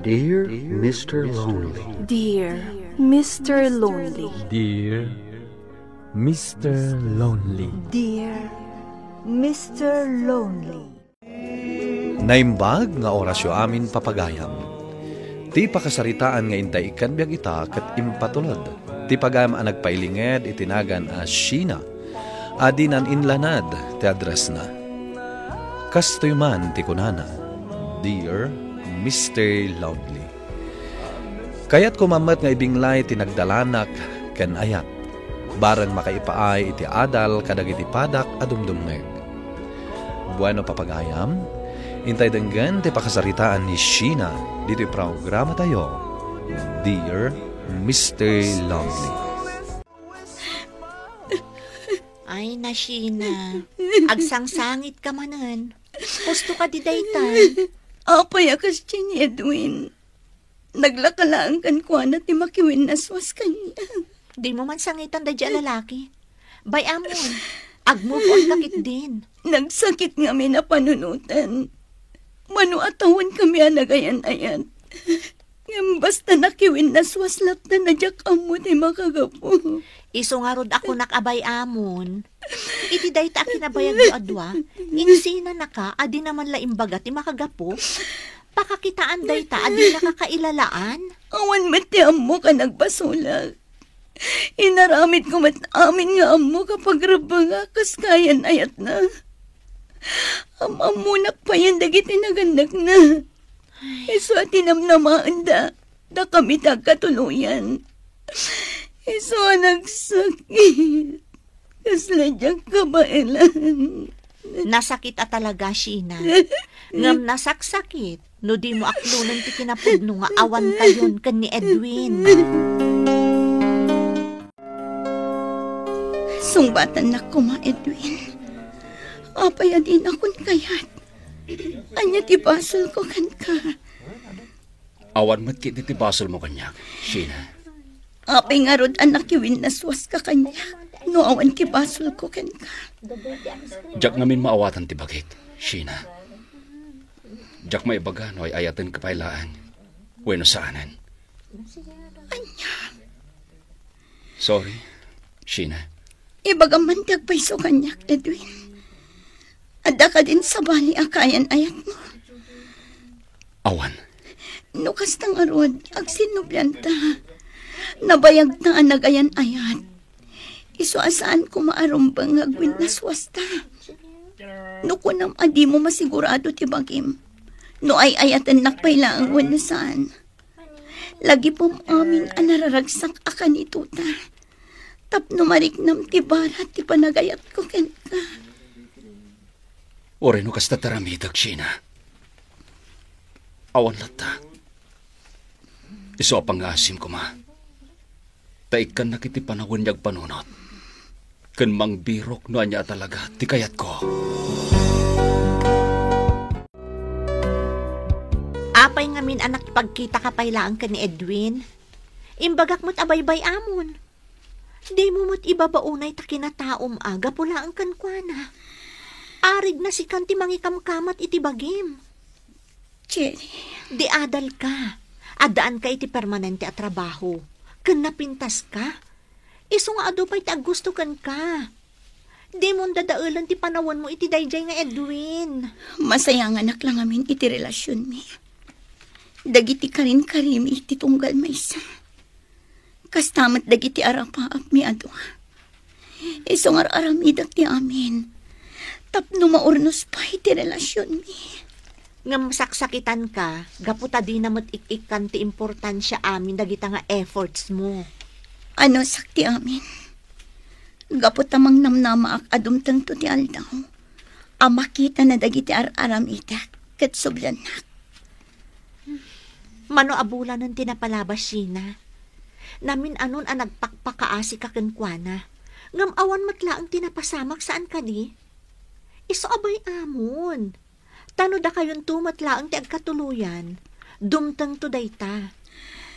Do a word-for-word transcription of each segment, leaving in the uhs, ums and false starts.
Dear Mister Lonely. Dear Mister Lonely. Dear Mister Lonely. Dear Mister Lonely. Naimbag nga orasyo amin, papagayam. Ti pakasaritaan nga intay ikkan biag ita ket impatulod ti pagayam a nagpailinged iti nagan a Sheena a dinan inlanad ti addressna. Kastoy man ti kunana, "Dear Mister Lonely." Kayatko met nga ibinglay ti nagdalanak ken ayat, bareng makaipaay iti adal kadagiti padak a dumdumngeg. Bueno, papagayam, intay denggen ti pakasaritaan ni Sheena ditoy programatayo, Dear Mister Lonely. Ay, na, Sheena. Agsangsangitka manen. Husto ka di dayta. Apay a kas ni Edwin? Naglaka laeng kenkuana ti makiwinnaswas kaniak. Dimo man sangitan daydiay a lalaki. Bay-amon, ag-move on ka ketdin. Nagsakit ngamin a panunoten. Mano a tawen kami a nagayan-ayat. Ngem basta nakiwinnaswas latta a diak ammo ti makagapu. Isu ngarud a kunak a bay-amon. Iti dayta a kinabayagyo a dua, insinanaka a dina man la imbaga ti makagapu. Pakakitaan dayta a dinaka kailalaan. Awan met ti ammok a nagbasolak. Inaramidko met amin nga ammok a pagrebbengak kas kayan-ayatna. Am-ammonak payen dagiti nagannakna. Isu a tinamnamaenda dakami ti agkatuloyan. Isu a nagsakit. Kasla diak kabaelan. Nasakit a talaga, Sheena. Ngem nasaksakit no dimo aklonen ti kinapudno nga awankayon ken ni Edwin. Sungbatannak koma, Edwin. Apay a dinakon kayat? Ania ti basolko kenka? Awan met ketdi ti basolmo kaniak, Sheena. Apay ngarud a nakiwinnaswaska kaniak no awan ti basolko kenka? Diak ngamin maawatan ti bagik, Sheena. Diak maibaga no ay-ayatenka pay laeng wenno saanen. Ania? Sorry, Sheena. Ibagam man ti agpayso kaniak, Edwin. Adda kadin sabali a kayan-ayatmo? Awan. No kasta ngarud, agsinnublianta. Nabayagta a nagayan-ayat. Isu a saan koma a rumbeng nga agwinnaswasta. No kunam a dimo masigurado ti bagim, no ay-ayatennak pay laeng wenno saan. Lagipem amin a nararagsak a kanito ta. Tapno mariknam ti barat ti panagayatko kenka. Uray no kasta ti aramidek, Sheena. Awan latta. Isu a pangngaasim koma. Ta ikkannak iti panawen nga agpanunot. Ken mangbirok no ania a talaga ti kayatko. Apay ngamin a nakipagkitaka pay laeng ken ni Edwin? Imbagak met a baybay-amon. Dimo met ibabaonay ta kinataom a gapu laeng kenkuana. Arigna sikan ti mangikamkamat iti bagim. Jenny. Di adalka. Addaanka iti permanente a trabaho. Ken napintaska. Isu nga adu pay ti aggusto kenka. Dimon dadaelen ti panawenmo iti daydiay nga Edwin. Masayanganak la ngamin iti relasionmi. Dagiti karinkarimi ti tunggal maysa. Kasta met dagiti arapaapmi a dua. Isu nga ar-aramidek ti amin tapno maurnos pay ti relasionmi. Ngem saksakitanka gapu ta dina met ik-ikkan ti importansia amin dagita nga effortsmo. Anusak ti amin. Gapu ta mangnamnamaak a dumtengto ti aldaw a makitana dagiti ar-aramidek ket subliannak. Mano a bulanen ti napalabas, Sheena? Namin-anon a nagpakpakaasika kenkuana, ngem awan met laeng ti napasamak, saan kadi? Isu a bay-amon. Ta no dakayonto met laeng ti agkatuloyan, dumtengto dayta.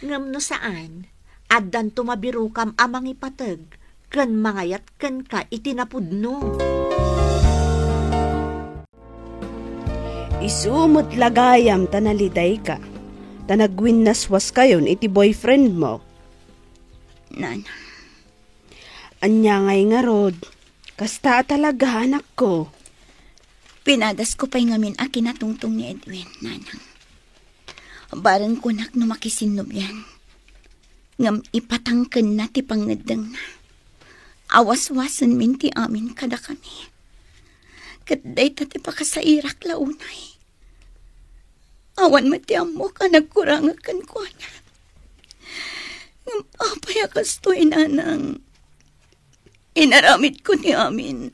Ngem no saan, addanto mabirokam a mangipateg ken mangayat kenka iti napudno. Isu met la gayam ta nalidayka. ta nagwinnaswaskayon iti boyfriendmo. Nanang. Ania ngay ngarud? Kasta a talaga, anakko. Pinadasko pay ngamin a kinatungtong ni Edwin, Nanang. Bareng kunak no makisinnubian. Ngem ipatangkenna ti pangngeddengna. Awaswasenmin ti amin kadakami. Ket dayta ti pakasairak la unay. Awan met ti ammok a nagkurangek kenkuana. Ngem apay a kastoy, Nanang? Inaramidko ti amin.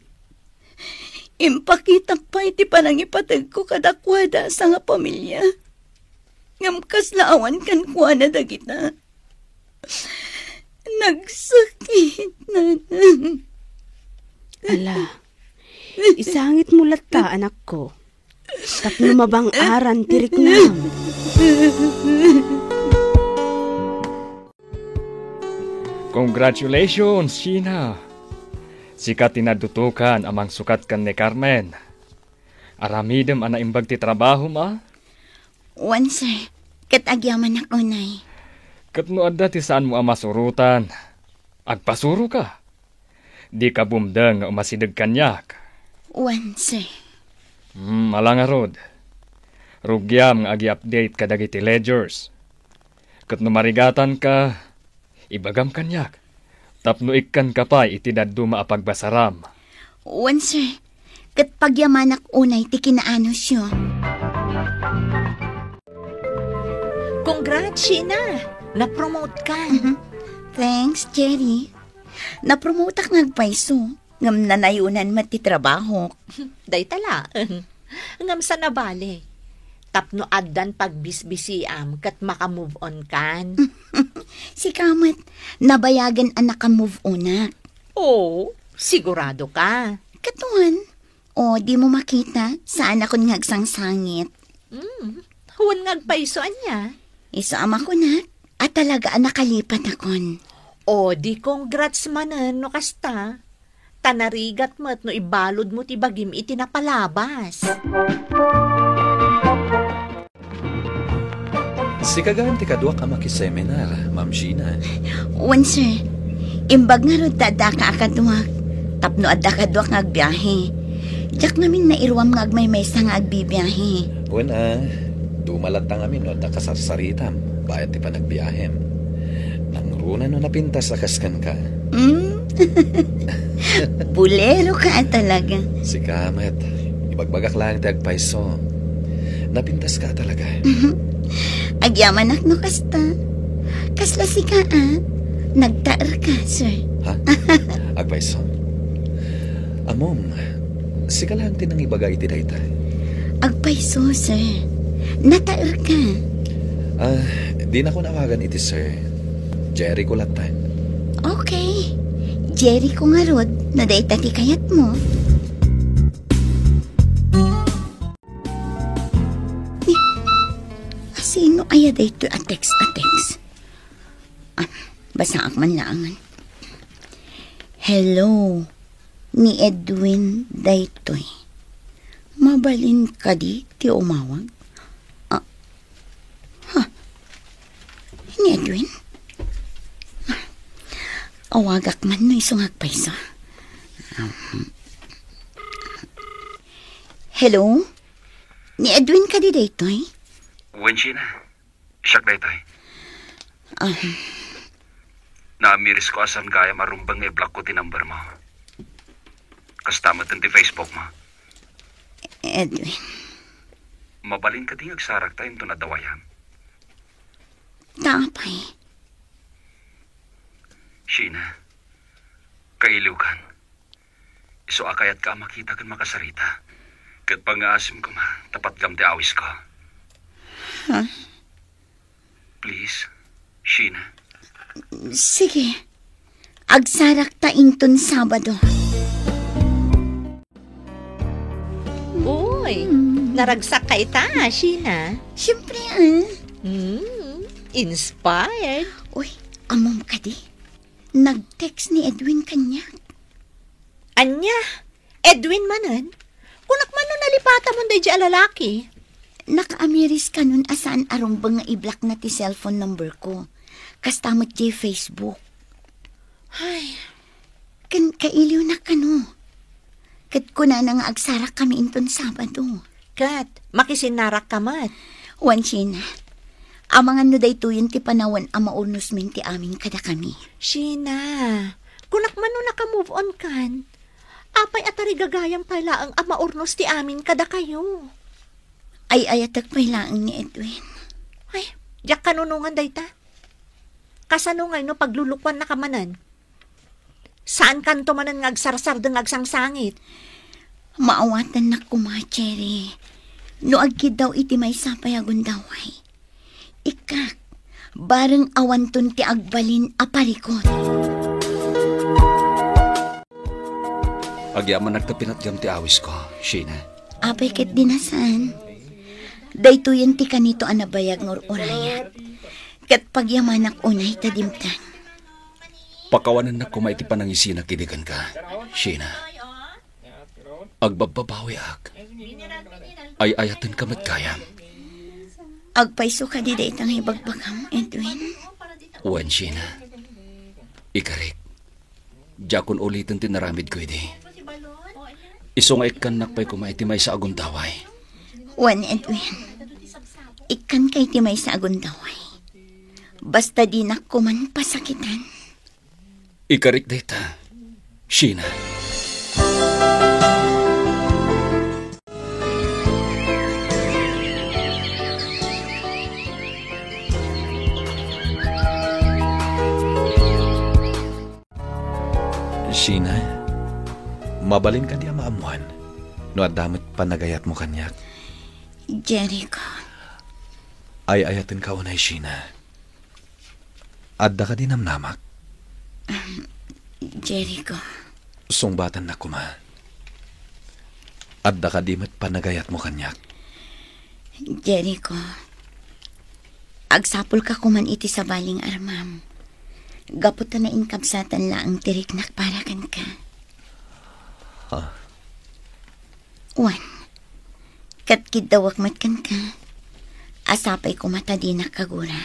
Impakitak pay ti panangipategko kadakuada a sangapamilia. Ngem kasla awan kenkuana dagita. Nagsakit, Nanang. Ala, isangitmo latta, anakko. Tapno mabang-aran ti riknam. Congratulations, Sheena! Sika ti nadutokan a mangsukat ken ni Carmen. Aramidem a naimbag ti trabahom, a? Wen, sir. Ket agyamanak unay. Ket no adda ti saanmo a masurotan, agpasuroka. Dika bumdeng nga umasideg kaniak. Wen, sir. Hmm, ala ngarud. Rugiam nga agi-update kadagiti ledgers. Ket no marigatanka, ibagam kaniak, tapno ikkanka pay iti dadduma a pagbasaram. Wen, sir. Ket pagyamanak unay ti kinaanusyo. Congrats, Sheena! Na-promote ka. Mhm. Thanks, Cherry. Napromotak nga agpayso, ngem nanayonan met ti trabahok. Dayta laeng. Ngem saan a bale, tapno addan pagbisbisiam ket maka-move on kan. Sika met, nabayagen a naka-move onak. Oo, sigurado ka. Katuan, o di mo makita, saanakon nga agsangsangit. Mm, wen nga agpayso ania? Isu a makunak, a talaga a nakalipatakon. O di congrats manen no kasta. Ta narigat met no ibaludmo ti bagim iti napalabas. Sika gayam ti kaduak a makiseminar, Ma'am Sheena. Wen, sir. Imbag ngarud ta addaka a kaduak. Tapno adda kaduak nga agbiahe. Diak ngamin nairuam nga agmaymaysa nga agbibiahe. Wen, a, duma latta ngamin no adda kasarsaritam bayat ti panagbiahem. Nangruna no napintas a kas kenka. Mm? Bulero ka a talaga. Sika met, ibagbagak laeng ti agpayso. Napintas ka a talaga. Agyamanak no kasta. Kasla sika a, nagtaer ka, sir. Ha? Agpayso? Ammom, sika laeng ti nangibaga iti dayta. Agpayso, sir. Nataer ka. Ah, dinakon awagan iti sir. Jerry ko latta. Okay. Jerry ko ngarud, no dayta ti kayatmo. Ni, asino aya daytoy a text a text? Ah, basaak man laangan. Hello, ni Edwin daytoy. Mabalin kadi ti umawag? Ah, ha? Ni Edwin? Ah, awagak man no isu nga agpayso. Um, hello? Ni Edwin kadi daytoy? Wen, Sheena. Siak daytoy. Ah. Naamirisko a saan gayam a rumbeng nga i-block ko ti number mo. Kasta met ti Facebook mo. Edwin. Mabalin kadi nga agsarakta inton adda wayam? Ta apay? Sheena, kailiwkan. Isu a kayatka a makita ken makasarita. Ket pangngaasim koma, ta patgam ti awisko. Ha? Please, Sheena. Sige. Agsarakta inton Sabado. Uy, naragsak ka ita, Sheena. Siyempre, ah. Mm, inspired. Uy, ammom kadi? Nag-text ni Edwin kaniak. Ania? Edwin manen? Kunak man no nalipatamon daydi a lalaki. Nakaamiris kanon a saan a rumbeng nga i-block na ti cellphone number ko. Kasta met diay Facebook. Ay. Ken kailiwnak kano. Ket kunana nga agsarakkami inton Sabado. Ket makisinnarakka met. Wen, Sheena. Amangan no daytoyen ti panawen a maurnosmin ti amin kadakami. Sheena, kunak man no naka-move on kan. Apay a tarigagayam pay laeng a maurnos ti amin kadakayo? Ay-ayatek pay laeng ni Edwin. Ay, diak kanunongan dayta. Kasano ngay no paglulukuannaka manen? Saankanto manen nga agsarsardeng nga agsangsangit. Maawatannak koma, Cherry, no agkiddaw iti maysa pay a gundaway. Ikkak, bareng awanton ti agbalin a parikut. Agyamanak ta pinatgam ti awisko, Sheena. Apay ket di na saan. Daytoyen ti kanito a nabayag nga ur-urayak. Ket pagyamanak unay ta dimteng. Pakawanennak koma iti panangisinak idi kenka, Sheena. Agbabbabawiak. Ay-ayatenka met gayam. Agpayso kadi dayta nga ibagbagam, Edwin? Wen, Sheena. Ikarik. Diakon uliten ti naramidko idi. Isu nga ikkannak pay koma iti maysa a gundaway. Wen, Edwin. Ikkanka iti maysa a gundaway. Basta dinak koman pasakitan. Ikarik dayta, Sheena. Sheena, mabalin kadi a maammuan no adda met panagayatmo kaniak? Jericho. Ay-ayatenka unay, Sheena. Adda kadi namnamak? Jericho. Sungbatannak koma. Adda kadi met panagayatmo kaniak? Jericho, agsapulka koman iti sabali nga armam. Gapu ta nainkabsatan laeng ti riknak para kenka. Ha? Wen, ket kiddawek met kenka a sapay koma ta dinak kagura.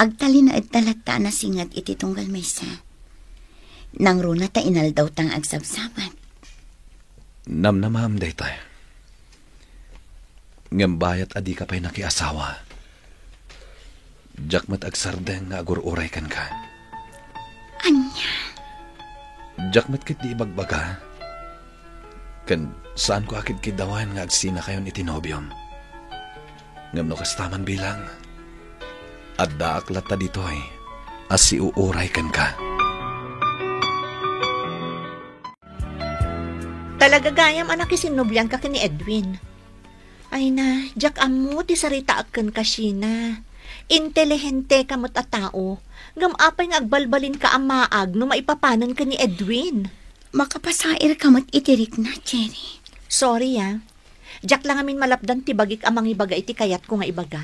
Agtalinaedta latta a nasinged iti tunggal maysa. Nangruna ta inaldawta nga agsabsabat. Namnamaem daytoy. Ngem bayat a dika pay nakiasawa, diak met agsardeng nga agur-uray kenka. Ania? Diak met ketdi ibagbaga, ken saanko a kidkiddawan nga agsinakayon iti nobiom. Ngem no kasta man bilang, addaak latta ditoy a siuuray kenka. Talaga gayam a nakisinnobianka ken ni Edwin. Ay na, diak ammo ti saritaak kenka, Sheena. Inteligenteka met a tao, ngem apay nga agbalbalinka a maag no maipapanen ken ni Edwin? Makapasairka met iti rikna, Cherry. Sorry, a. Diak la ngamin malapdan ti bagik a mangibaga iti kayatko nga ibaga.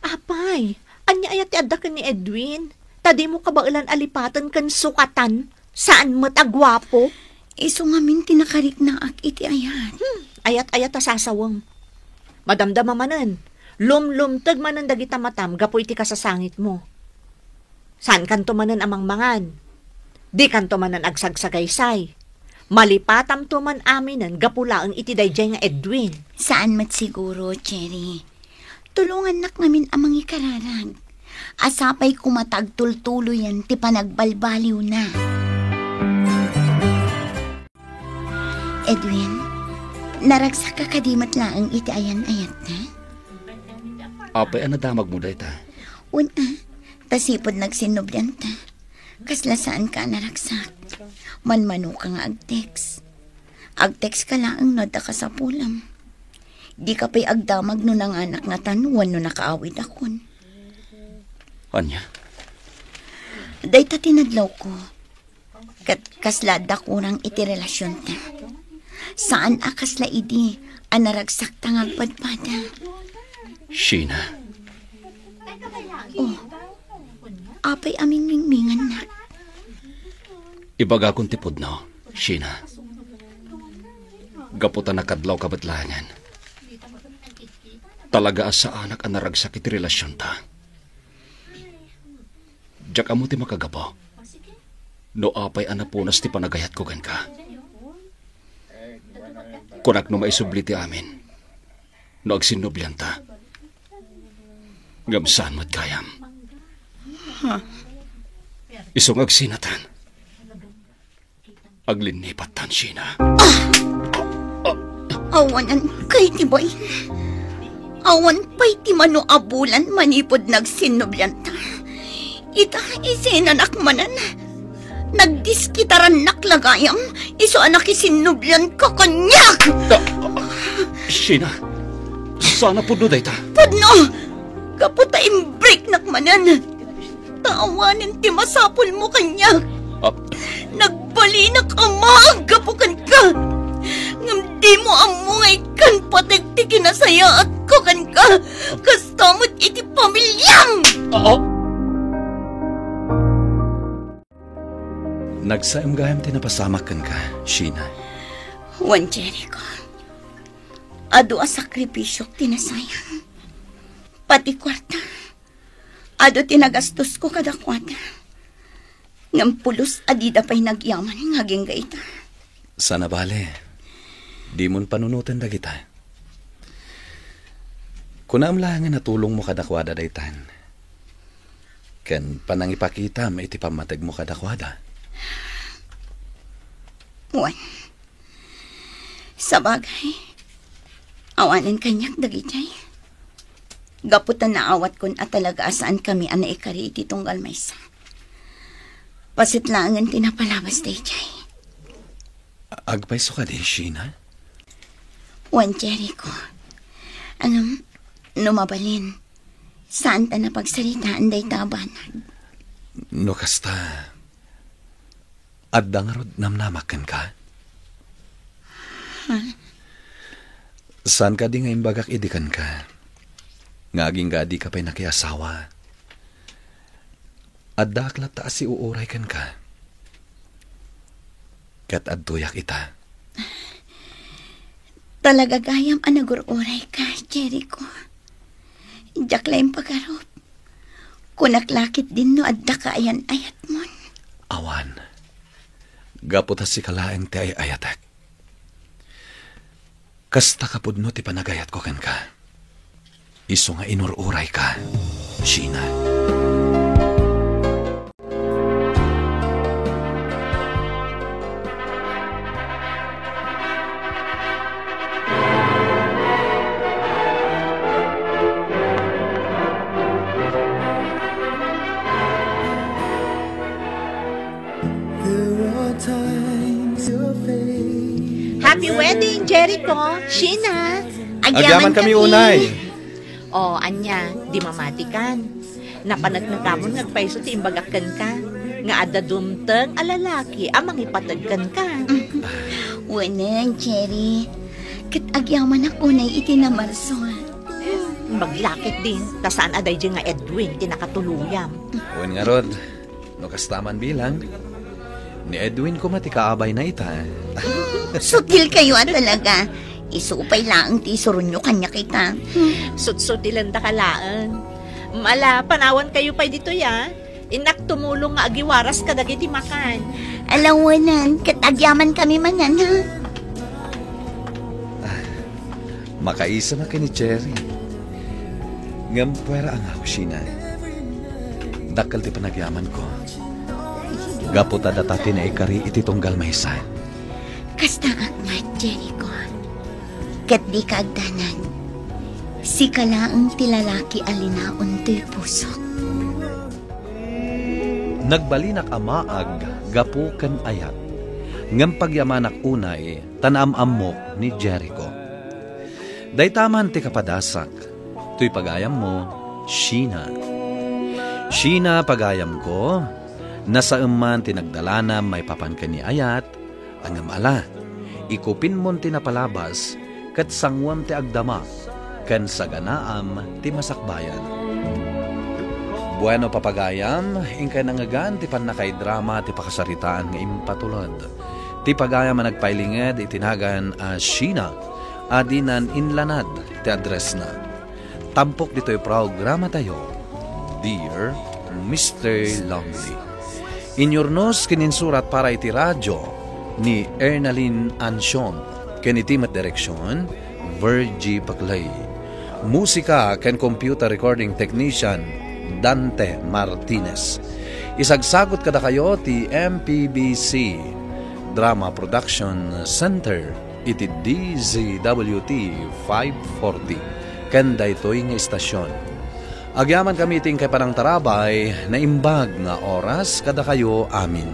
Apay, ania aya ti adda ken ni Edwin? Ta dimo kabaelan a lipaten ken sukatan? Saan met a guapo? Isu ngamin ti nakariknaak iti ayat. Hmm, ayat-ayat a sasawem. Madamdama manen, lumlumteg manen dagita matam gapu iti kasasangitmo. Saankanto manen a mangmangan. Dikanto manen agsagsagaysay. Malipatamto man aminen gapu laeng iti daydiay nga Edwin. Saan met siguro, Cherry. Tulongannak ngamin a mangikararag. A sapay koma ta agtultuloyen ti panagbalbaliwna. Edwin, naragsakka kadi met laeng iti ayan-ayatna? Apay a nadamagmo dayta? Wen a, ta sipud nagsinnobianta. Kasla saanka a naragsak. Manmanoka nga ag-text. Ag-text ka laeng no adda kasapulem. Dika pay agdamag no nanganak ngatan wenno nakaawidakon. Ania? Dayta ti nadlawko. Ket kasla adda kurang iti relasionta. Saan a kasla idi a naragsakta nga agpadpada. Sheena. Oh, apay a mingmingmingannak? Ibagakon ti pudno, Sheena. Gapu ta nakadlawka met laengen. Talaga a saanak a naragsak iti relasionta. Diak ammo ti makagapu no apay a napunas ti panagayatko kenka. Kunak no maisubli ti amin no agsinnublianta. Ngem saan met gayam. Ha? Isu nga agsinatan. Aglinnipat tan Sheena. Awanan kay ti bain. Awan pay ti mano a bulan manipud nagsinnublianta. Ita, isinanak manen. Nagdiskitarannak la gayam, isu a nakisinnublianka kaniak! Ah, Sheena, saan a pudno dayta? Pudno! Gapu ta imbreaknak manen. Ta awanen ti masapulmo kaniak. Ah. Nagbalinak a maag gapu kenka. Ngem dimo ammo nga ikkan pateg ti kinasayaatko kenka. Kasta met iti pamiliam! Ah. Nagsaem gayam ti napasamak kenka, Sheena. Wen, Jericho, adu a sakripisiok ti nasayang. Pati kuarta, adu ti nagastosko kadakuada. Ngem pulos a dida pay nagyaman nga agingga ita. Saan a bale, dimon panunoten dagita. Kunaem laengen a tulongmo kadakuada daytan. Ken panangipakitam iti pammategmo kadakuada. Wen, sabagay, awanen kaniak dagitoy. Gapu ta naawatkon a talaga a saankami a naikari iti tunggal maysa. Paset laengen ti napalabas daydiay. Agpayso kadi, Sheena? Wen, Jericho. Ngem, no mabalin, saanta a pagsaritaan dayta a banag. No kasta, adda ngarud namnamak kenka? Ha? Saan kadi nga imbagak idi kenka nga agingga a dika pay nakiasawa? Addaak latta a siuuray kenka. Ket adtoyak ita. Talaga gayam a nagur-urayka, Jericho. Diak la impagarup. Kunak la ketdin no addaka ayan-ayatmon. Awan. Gapu ta sika laeng ti ay-ayatek. Kasta a pudno ti panagayatko kenka. Isu nga inur-urayka, Sheena. Happy wedding, Jericho! Sheena! Agyaman kami unay. O, ania, di mamatikan. Napaneknekamon nga agpayso ti imbagak kenka, nga adda dumteng a lalaki a mangipateg kenka. Wen, Jerry. Ket agyamanak unay iti namarso. Maglakit din, ta saan a daydi nga Edwin ti nakatuluyam. Wen ngarud, no kasta man bilang, ni Edwin koma ti kaabayna ita. Sutil kayo a talaga. Isu pay laeng ti isuronyo kaniak ita. Sutsutilandaka laeng. Ala, panawankayo pay ditoy, a. Innak tumulong nga agiwaras kadagiti makan. Ala wen, ket agyamankami manen, ha? Ah, makaisem a ken ni Jerry. Ngem puera a nga, Sheena. Dakkel ti panagyamanko. Gapu ta data ti naikari iti tunggal maysa. Kastaak met, Jericho. Ket dika agdanag. Sika laeng ti lalaki a linaon toy pusok. Nagbalinak a maag gapu ken ayat. Ngem pagyamanak unay ta naam-ammok ni Jericho. Dayta man ti kapadasak, toy pagayammo, Sheena. Sheena, pagayamko, nasaem man ti nagdalanam maipapan ken ni ayat, ngem ala, ikupinmon ti napalabas, ket sanguem ti agdama, ken saganaam ti masakbayan. Bueno, papagayam, inkay nangngegan ti pannakaidrama ti pakasaritaan nga impatulod. Ti pagayam a nagpailinged iti nagan a Sheena, a dinan inlanad ti addressna. Tampok ditoy programatayo, Dear Mister Lonely. Inyurnos ken insurat para iti radio ni Ernalyn Ancion, ken iti met direksion, Virgie Paclay. Musika ken computer recording technician, Dante Martinez. Isagsagut kadakayo ti M P B C Drama Production Center iti D Z W T five forty ken daytoy nga istasion. Agyamankami iti inkay panangtarabay, naimbag nga oras kadakayo amin.